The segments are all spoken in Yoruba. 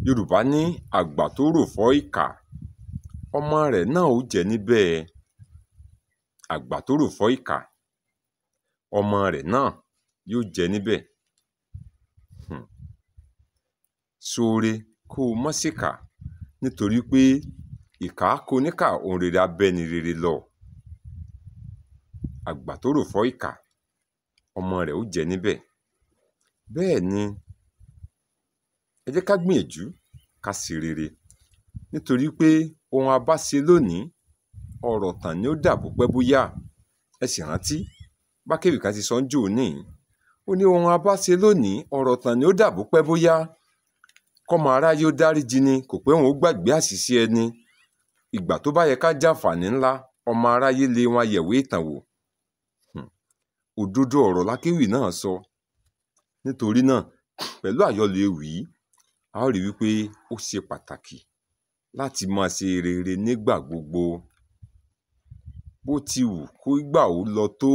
Yorùbá ní àgbà tó rò fọ́ ìkà, ọmọ rẹ̀ náà ó jẹ níbẹ̀. Àgbà tó rò fọ́ ìkà, ọmọ rẹ̀ náà yóò jẹ níbẹ̀. Ṣoore kó o mọ́ ṣìkà, nítorí pé ìkà kò níkà, ohun rere abẹ́ni rere lọ. Àgbà tó rò fọ́ ìkà, ọmọ rẹ̀ ó jẹ níbẹ̀. Bẹ́ẹ̀ ni, ẹ jẹ́ ká gbìyànjú ká ṣe rere, nítorí pé ohun a bá ṣe lónìí, ọ̀rọ̀ tàn ni ó dà bó pẹ́ bóyá. Ẹ sì rántí bákẹ́wì kan ti sọ ń jò ní, ó ní ohun a bá ṣe lónìí, ọ̀rọ̀ tàn ni ó dà bó pẹ́ bóyá. Kọ́mọ aráyé ó dáríjì ni, kò pé òun ó gbàgbé àṣìṣe ẹni. Ìgbà tó bá yẹ ká jàǹfààní ńlá, ọmọ aráyé lé wọn yẹ̀wé ìtàn wò. Òdodo ọ̀rọ̀ lákéwì náà sọ. Nítorí náà, pẹ̀lú àyọlò ewì, a ó rí wípé ó ṣe pàtàkì láti máa ṣe rere nígbà gbogbo. Bó ti wù kó ìgbà ó lọ tó,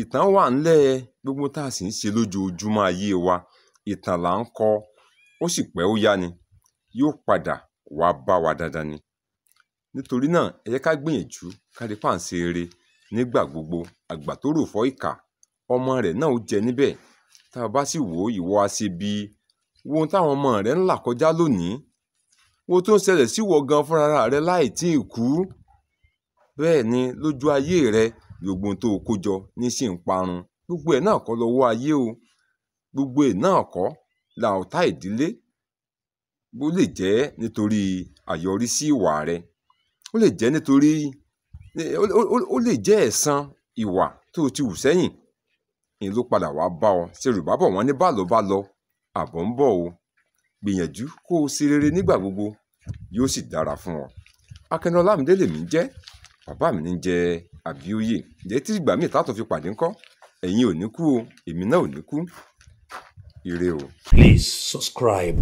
ìtàn wà ńlẹ̀. Gbogbo tá a sì ń ṣe lójoojúmọ́ ayé wa, ìtàn là ń kọ. Ó sì pẹ́ ó yá ni, yóò padà wá bá wa dandan ni. Nítorí náà, ẹ jẹ́ ká gbìyànjú ká rí pà ń ṣe rere nígbà gbogbo. Àgbà tó rò fọ́ ìkà, ọmọ rẹ̀ náà ó jẹ níbẹ̀. Tá a bá sì wò ìwọ aṣebi, wo ohun táwọn ọmọ rẹ̀ ń là kọjá lónìí, wo tó ń ṣẹlẹ̀ sí ìwọ gan fúnra rẹ láì tí ì kú. Bẹ́ẹ̀ ni lójú ayé rẹ, gbogbo ohun tó o kó jọ ní sì ń parun. Gbogbo ẹ̀ náà kọ́ lọ́wọ́ ayé o. Gbogbo ẹ̀ náà kọ́ la ọ̀tá ìdílé. Bó lè jẹ́ nítorí àyọrísí ìwà rẹ, ó lè jẹ́ nítorí ó lè jẹ́ ẹ̀san ìwà tó o ti hù sẹ́yìn, ìyẹn ló padà wá bá ọ. Ṣé Yorùbá bọ̀ wọ́n ní bá lọ bá lọ, àbọ̀ ń bọ̀ o. Gbìyànjú kó o ṣe rere nígbà gbogbo, yóò sì dára fún ọ. Akínọlá Ọlámídé lèmi ń jẹ́, bàbá mi ní jẹ́ Àbíòye. Ǹjẹ́ tí ìgbà míì tá tó fi pàdé ńkọ́? Ẹ̀yin ò ní kú o, èmi náà ò ní kú. Ire o. Please subscribe.